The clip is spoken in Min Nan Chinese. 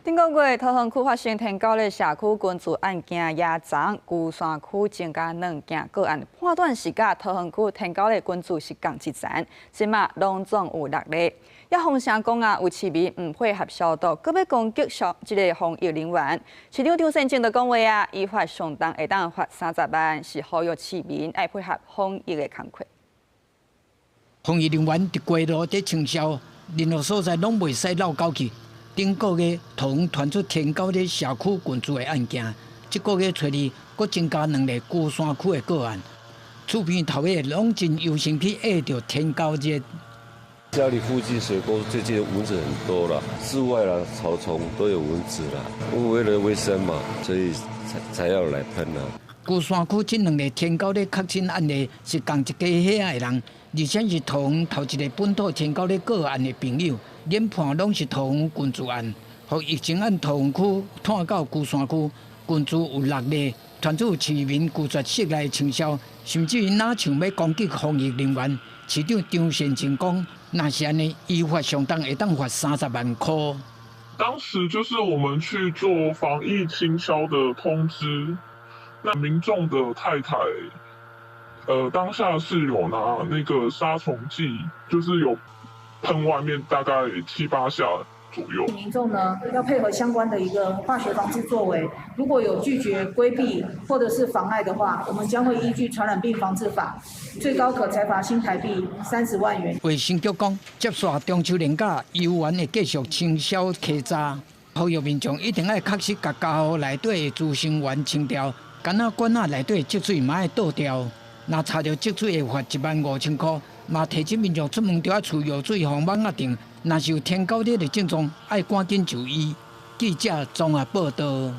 頂個月桃園區發生天狗咧社區根除案件嚴重，龜山區增加兩件個案，判斷是佮桃園區天狗咧根除是仝一層，這馬攏總有六例。也風聲講啊，有市民毋配合消毒，閣欲攻擊消這个防疫人員。市長張善政就講話啊，依法上重會當罰30萬，是呼籲市民愛配合防疫的工課。防疫人員佇街路佇清消，任何所在攏袂使漏狗去。頂個月桃園傳出天狗佇社區根除的案件，這個月初二閣增加兩例龜山區的個案，厝邊頭尾攏真憂心去壓著天狗熱。家裡附近水溝最近蚊子很多啦，室外啦、草叢都有蚊子啦，為了衛生嘛，所以才要來噴啦。龜山區這兩例天狗咧確診案例是仝一家伙的人，而且是桃園頭一个本土天狗咧個案的朋友，研判攏是桃園根除案，予疫情按桃園區拖到龜山區，根除有六例，傳出市民拒絕室內清消，甚至於若像欲攻擊防疫人員。市長張善政講，若是按呢，依法上重會當罰30萬箍。當時就是我們去做防疫清消的通知，那民眾的太太，當下是有拿那個殺蟲劑，就是有噴外面大概七八下左右。民眾呢要配合相關的一個化學防治作為，如果有拒絕、規避或者是妨礙的話，我們將會依據傳染病防治法，最高可裁罰新台幣30萬元。衛生局講，接續中秋連假，猶原會繼續清消溪閘，呼籲民眾一定愛確實共家戶內底的孳生源清掉，干焦管仔內底積水嘛愛倒掉。若查著積水會罰1萬5千箍，嘛提醒民眾出門著愛揣藥水防蠓仔叮。若是有天狗熱的症狀，愛趕緊就醫。記者綜合報道。